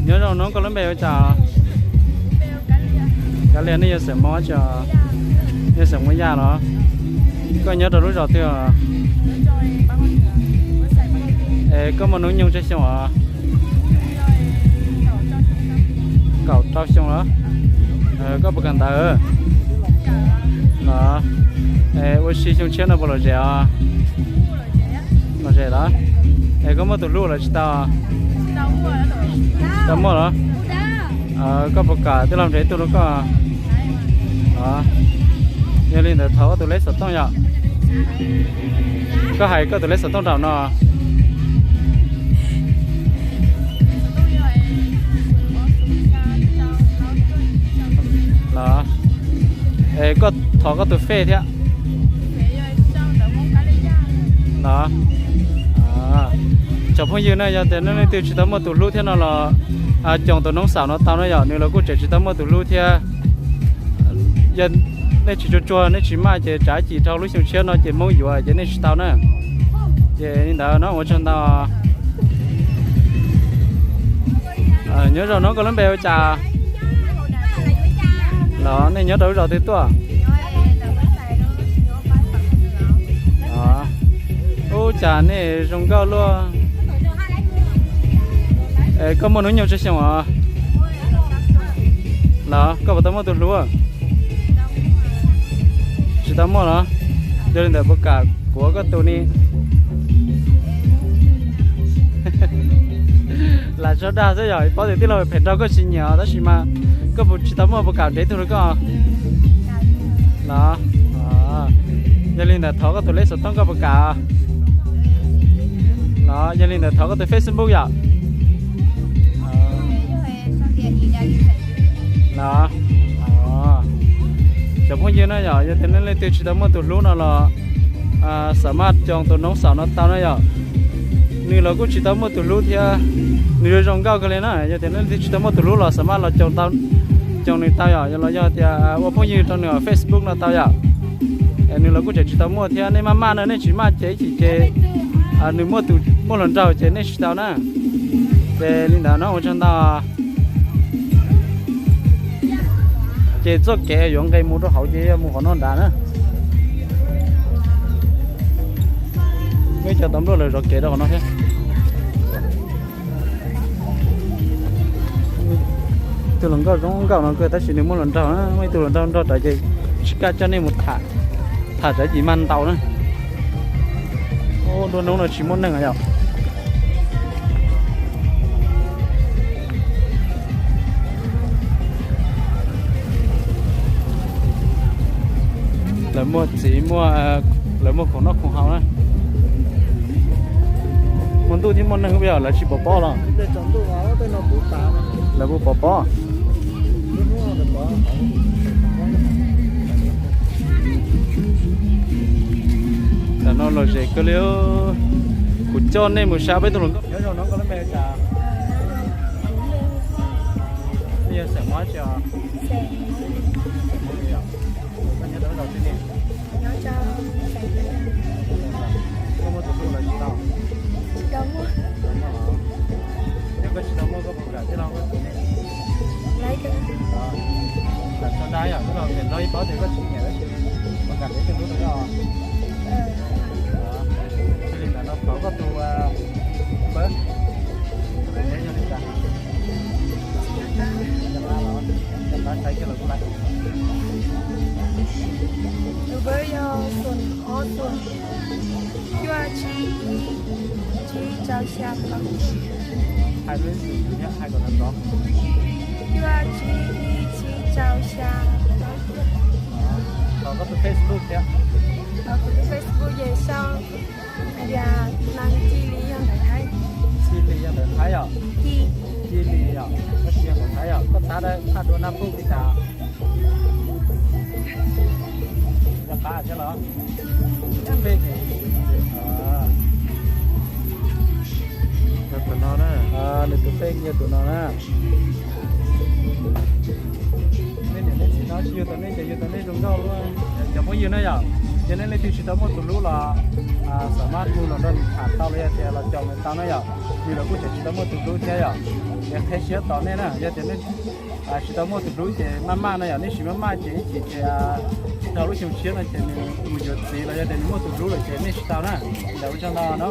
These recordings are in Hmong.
Nyob zoo no, koj lub npe ua cas? Kav liam. Nej yog xeem Hmoob tsi? Nej xeem Hmoob Yaj los? Koj nyob rau lub zos twg os? Es koj muaj hnub nyoog tsawg xyoo os? Kaum rau xyoo los? Koj puas kawm ntawv los? Ua si xyoo tshiab no puas lom zem os? Lom zem los? Es koj muaj tus hlub los tsis tau? Tsis tau muaj los? Koj puas kam tij laug nrhiav ib tug rau koj? Yog li ntawd thov koj tus lej xov tooj yom. Koj hais koj tus lej xov tooj rau no los? Es koj thov koj tus fej thiab los? Tsoom phooj ywg na, yog tias nej leej twg tsis tau muaj tus hlub thiab no los, coom tus noob xaum no tau na yom, nws los kuj tseem tsis tau muaj tus hlub thiab. Yog nej tsis tsuag tsuag, nej tsis maj ces tsam ib chim dhau lub xyoo tshiab no ces Hmoob yuav ces nej tsis tau na. Ces li ntawd no ua tsaug ntau. Nyob zoo no, koj lub npe ua cas? Los nej nyob rau lub zos twg tuaj? Ua cas nej zoo nkauj luaj. Koj muaj hnub nyoog tsawg xyoo os? Los koj puas tau muaj tus hlub? Tsis tau muaj los? Yog li ntawd puas kam kuv ua koj tus ni? Lam tso dag xwb yog paub tias tij laug phem nraug koj tsis nyiam, tab sis mas koj puas tsis tau muaj, puas kam nrhiav ib tug rau koj los? Yog li ntawd thov koj tus lej xov tooj, koj puas kam los? Yog li ntawd thov koj tus Facebook yom. Los, cov phooj ywg na yom, yog tias nej leej twg tsis tau muaj tus hlub no los, xam maj coom tus noob xaum no tau na yom. Nws los kuj tsis tau muaj tus hlub thiab, nws zoo zoo nkauj kawg li na. Yog tias nej leej twg tsis tau muaj tus hlub los xam maj los coom tau, coom nws tau yom, los yog tias ua phooj ywg rau nws Facebook no tau yom. Nws los kuj tseem tsis tau muaj thiab, nej maj maj na, nej tsis maj ces ib chim ces nws muaj tus, muaj hluas nraug ces nej tsis tau na. Ces li ntawd no ua tsaug ntau. Ces txoj kev yuav nqes mus rau hauv ces yog mus qhov no nrad na. Muaj ib co tau npluaj lawv zov kev rau qhov no thiab. Tus hluas nkauj zoo nkauj no kawg tab sis nws muaj hluas nraug na, muaj ib tug hluas nraug nrog rawv ces tsis kaj coj nej mus tham, tham tsam ib chim mag ntaus na. Ub, nruab hnub no tsis muaj neeg yom. Lawv muaj txiv, muaj, lawv muaj khoom noj khoom haus na. Muaj ntuj thiab muaj neeg, lawv tsis pov pob los? Lawv puas pov pob? Tam no lom zem kawg li. Kuv coj nej mus saib peb tug hluas nkauj. Nyob zoo no, koj lub npe ua cas? Nej yog xeem Hmoob tsi os? Koj nyob rau lub zos twg ne? Koj muaj tus hlub los tsis tau? Yog koj tsis tau muaj, koj puas kam tij laug koj tus ne? Lam tso dag yom, koj los niam nrog ib paub tias koj tsis nyiam tab sis puas kam nrhiav tus hlub rau koj? Yog li ntawd no thov koj tus npawb, yog li ntawd. Tus npawb yog xoom ob xoom, cuaj tsib ib, tsib rau xya plaub. Hais lub, hais kom txog. Cuaj tsib ib, tsib rau xya plaub. Thov koj tus Facebook thiab. Kuv tus Facebook ces sau hais tias Nees Cia Li Yog Ntawv Thaib. Cia Li Yog Ntawv Thaib yom? Cia Li yom, koj tsis yog Ntawv Thaib yom? Koj tab dab phaj dua naj puj li cas? Yog qab thiab los? Yog tus no na, nws tus pej yog tus no na. Nej niam nej txiv no tsis yug tau nej ces yug tau nej zoo nkauj luaj. Cov phooj ywg na yom, Yog nej leej twg tsis tau muaj tus hlub los xam maj hu los nrog nws tham tau los yog tias los caum nws tau na yom. Nws los kuj tseem tsis tau muaj tus hlub thiab yom. Es qhia siab tos nej na, yog tias nej tsis tau muaj tus hlub ces maj maj no yom, nej tsis maj maj ces ib chim ces dhau lub xyoo tshiab no ces nws mus yuav txiv los yog tias nws muaj tus hlub lawm ces nej tsis tau na. Ntawd ua tsaug ntau no.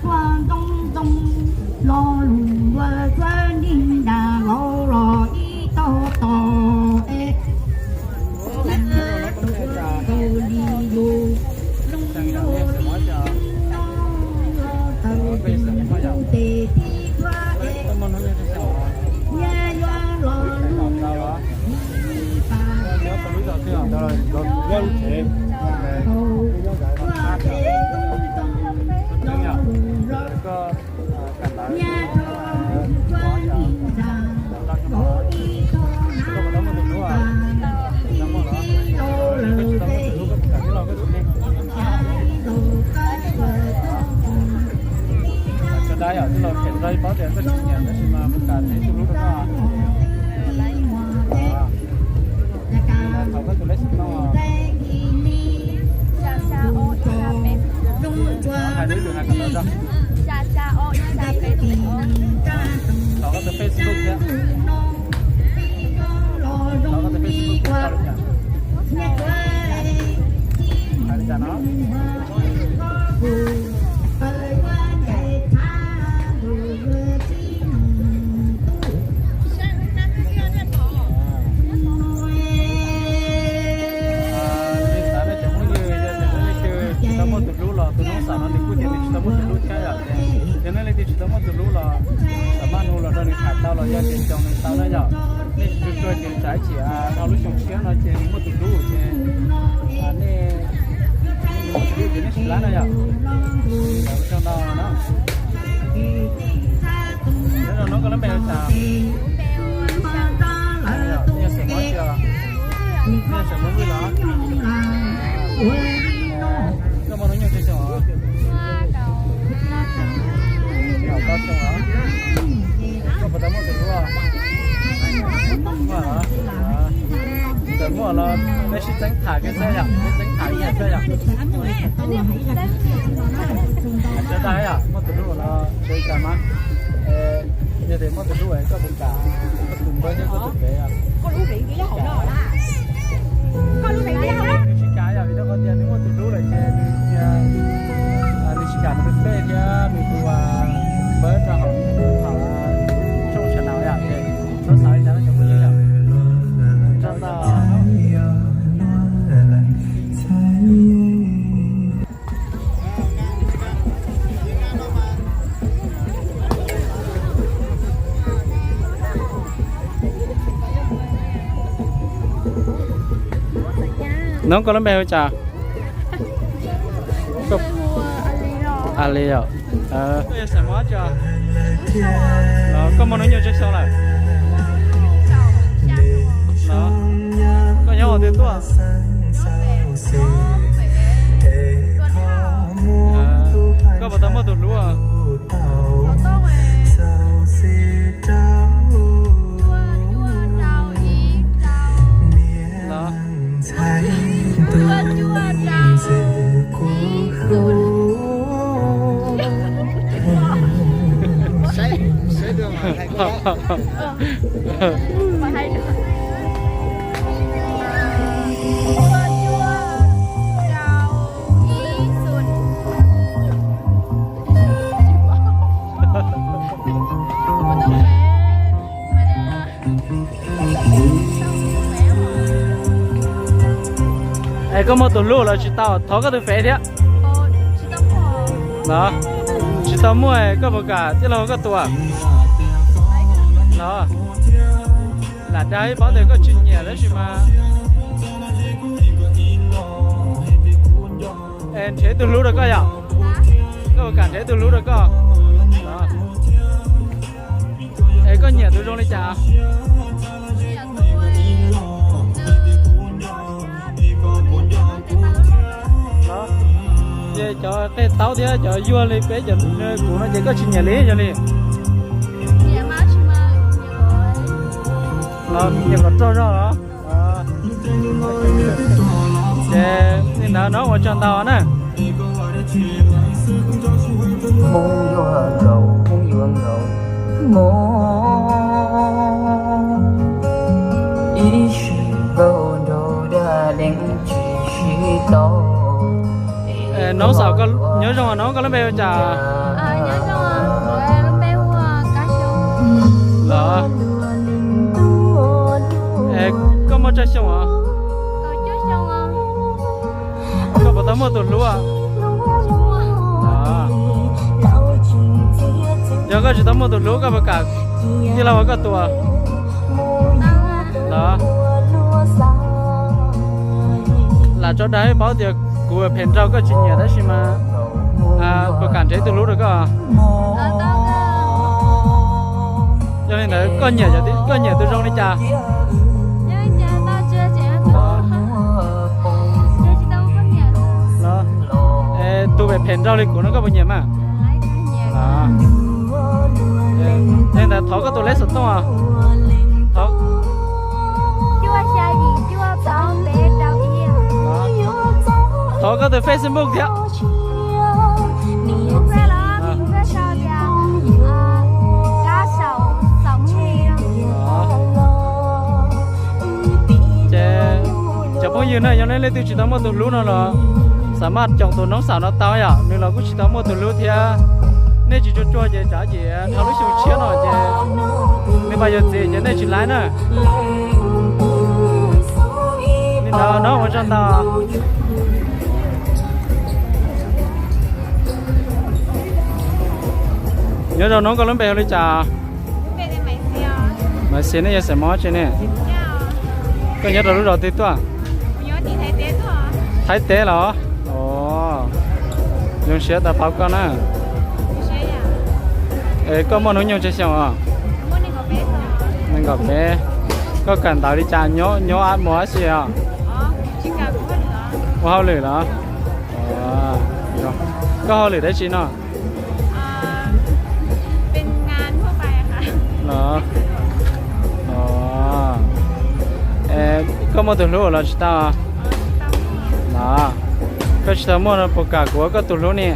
Ua ntoo ntoo lo lus ntua txawb nij nras laus los ib tog tos es. Nkaus li lus, lus li no los tawm tus tes tib tuab es. Nyab yuav los lus li pas tau tuab tes ntoo ntoo lo lus los nyab rau tuab nij nras nkaus ib tog na tas tib tib lo lawm tes. Tsis dab yom, tij laug kheev nrog ib paub tias koj tsis nyiam tab sis mas kuv kam teb tus hlub rau koj. Thaum koj tus lej xim no hais lub lwm hais kom tau tso. Thov koj tus Facebook thiab. Thov koj tus Facebook thiab. Hais li cas no? Tsis tau muaj tus hlub los tus noob xam no nws kuj tias nws tsis tau muaj tus hlub thiab yom. Yog nej leej twg tsis tau muaj tus hlub los xam maj hu los nrog nws tham tau los yog tias caum nws tau na yom. Nej tsis tshua tsuag ces tsam ib chim dhau lub xyoo tshiab no ces nws muaj tus hlub ces nej tus hlub ces nej sib lab na yom. Ua tsaug ntau na. Nyob zoo no koj lub npe hu cas? Yog xeem Hmoob tsis? Yog xeem Hmoob Vwj los? Koj muaj hnub nyoog tsawg xyoo os? Kaum tau xyoo os. Koj puas tau muaj tus hlub? Muaj los? Txawm muaj los peb sib txeeb tham kiag xwb yom, sib txeeb tham kiag xwb yom. Tsis tas yom, muaj tus hlub los tsis tas mas. Yog tias muaj tus hlub koj puas kam koj tus npawb thiab koj tus fev? Nws tsis kam yom, vim rau qhov tias nws muaj tus hlub lawm ces nws tsis kam nws tus fev thiab nws tus npawb rau hauv thaum tshooj sawv daws yom, ces txhob xav li cas no cov phooj ywg yom. Tsaug ntau. Noob, koj lub npe hu cas? Ali os. Koj yog xeem Hmoob tsis? Los koj muaj hnub nyoog tsawg xyoo lawm? Los koj nyob qhov twg tuaj? Koj puas tau muaj tus hlub? Los Es koj muaj tus hlub los tsis tau, thov koj tus fev thiab. Los, tsis tau muaj, koj puas kam tij laug koj tus? Los, lam dag ib paub tias koj tsis nyiam tab sis mas. Es nrhiav tus hlub rau koj yom. Puas kam nrhiav ib tug hlub rau koj? Es koj nyiam tus zoo li cas? Ces cov qej taub thiab cov yuag li peb cov kuv no ces koj tsis nyiam li, yog li? Los nyiam kom rog zog los? Ces li ntawd no ua tsaug ntau na. Noob xaum, nyob zoo noob, koj lub npe hu cas? Los, koj muaj tsawg xyoo os? Koj puas tau muaj tus hlub? Yog koj tsis tau muaj tus hlub koj puas kam tij laug ua koj tus? Los, lam tso dag paub tias kuv phem nraug koj tsis nyiam tab sis mas puas kam nrhiav ib tug hlub rau koj? Yog li ntawd koj nyiam, koj nyiam tus zoo li cas? Tus phem phem nraug li kuv no koj puas nyiam mas? Yog li ntawd thov koj tus lej xov tooj. Thov koj tus Facebook thiab. Ces cov phooj ywg na, yog nej leej twg tsis tau muaj tus hlub no los xav maj caum tus noob xaum no tau yom, nws los kuj tsis tau muaj tus hlub thiab. Nej tsis tsuag tsuag ces tsam ces dhau lub xyoo tshiab no ces nws mas yuav txiv ces nej tsis laib na. Li ntawd no ua tsaug ntau. Nyob zoo noob, koj lub npe hu li cas? Maiv Xis, nej yog xeem Hmoob tsi ne? Koj nyob rau lub zos twg tuaj? Thaib teb los? Zoo siab tau paub koj na. Es koj muaj hnub nyoog tsawg xyoo os? Nees nkaum peb. Koj kawm ntawv li cas, nyob mus dab tsi os? Ua hauj lwm los? Koj hauj lwm dab tsi no? Koj muaj tus hlub los tsis tau? Koj tsis tau muaj no puas kam kuv ua koj tus hlub ne?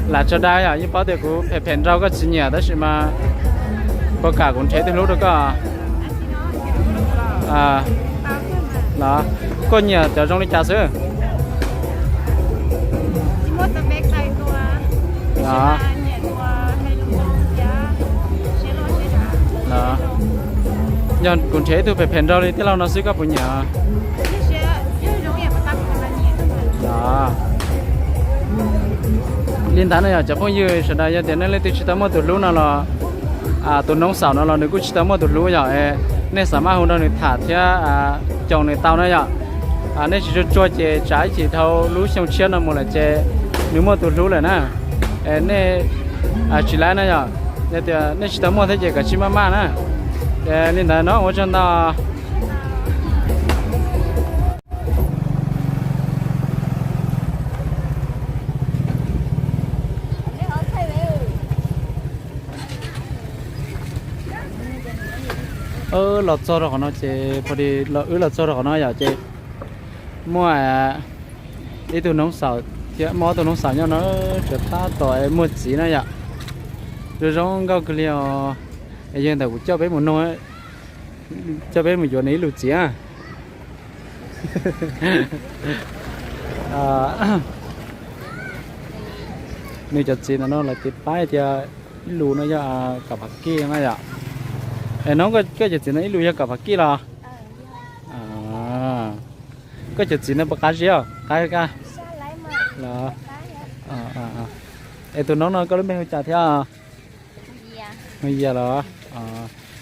Lam tso dag yom, yeej paub tias kuv phem phem nraug koj tsis nyiam tab sis mas puas kam kuv nrhiav tus hlub rau koj? Los, koj nyiam cov zoo li cas xwb? Yog kuv nrhiav ib tug phem phem nraug li tij laug no xwb koj puas nyiam? Li ntawd no yog cov phooj ywg sawv daws, yog tias nej leej twg tsis tau muaj tus hlub no los, tus noob xaum no los nws kuj tsis tau muaj tus hlub yom, nej xav maj hu nrog nws tham thiab caum nws tau na yom. Nej tsis tsuag tsuag ces tsam ib chim dhau lub xyoo tshiab no mus lawm ces nws muaj tus hlub lawm na. Nej tsis laib na yom, yog tias nej tsis tau muaj thiab ces kav tsij maj maj na. Li ntawd no ua tsaug ntau. Los txog rau qhov no ces, pho di wb los txog rau qhov no yom ces muaj ib tug noob xaum thiab muaj ob tug noob xaum nyob no, tseem tab tom muag txiv na yom. Zoo zoo nkauj kawg li os. Es yog ntawm kuv coj peb mus nug, coj peb mus yuav nws ib lus txiv. Nws cov txiv ntawm no lawv tiv paib tias ib lus no yog kam phav kij na yom. Es noob, koj cov txiv no ib lus yog kam phav kij los? Koj cov txiv no puas qab zib os? Qab ka los? Es tus noob no koj lub npe hu cas thiab? Hu Yias los?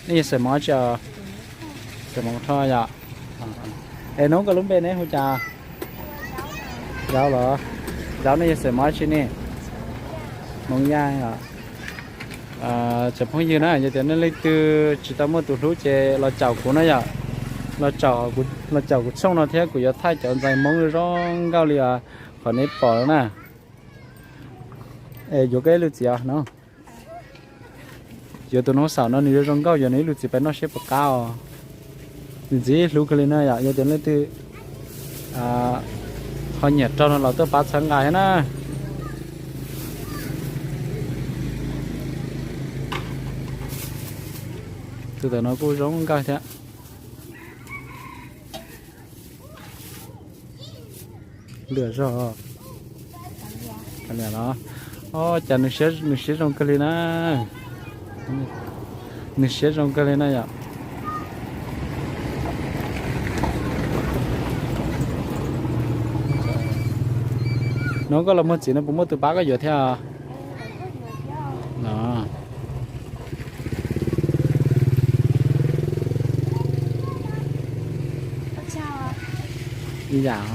Nej yog xeem Hmoob tsi? Xeem Hmoob Thoj yom. Es noob, koj lub npe neb hu cas? Zaub los? Zaub nej yog xeem Hmoob tsi ne? Hmoob Yaj os. Tsoom phooj ywg na, yog tias nej leej twg tsis tau muaj tus hlub ces los caum kuv na yom. Los caum, los caum kuv tshooj no thiab kuv yuav thaij cov ntxhais Hmoob zoo nkauj li os, qhov nej pom no na. Es yuav koj ib lub txiv os no. Yuav tus noob xaum no nws yuav zoo nkauj, yuav nws ib lub txiv pais noj seb puas qab os. Nws ntxim hlub kawg li na yom, yog tias leej twg ho nyiam raug no los tuaj pab txhawb nqa thiab na. Tus ntawm no kuj zoo nkauj thiab. Lwm zog. Kav liam los? Ob, cas nws siab zoo kawg li na. Nws siab zoo kawg li na yom. Hnub koj los muag txiv no puas muaj tus pab koj yuav thiab? No. Ib yam.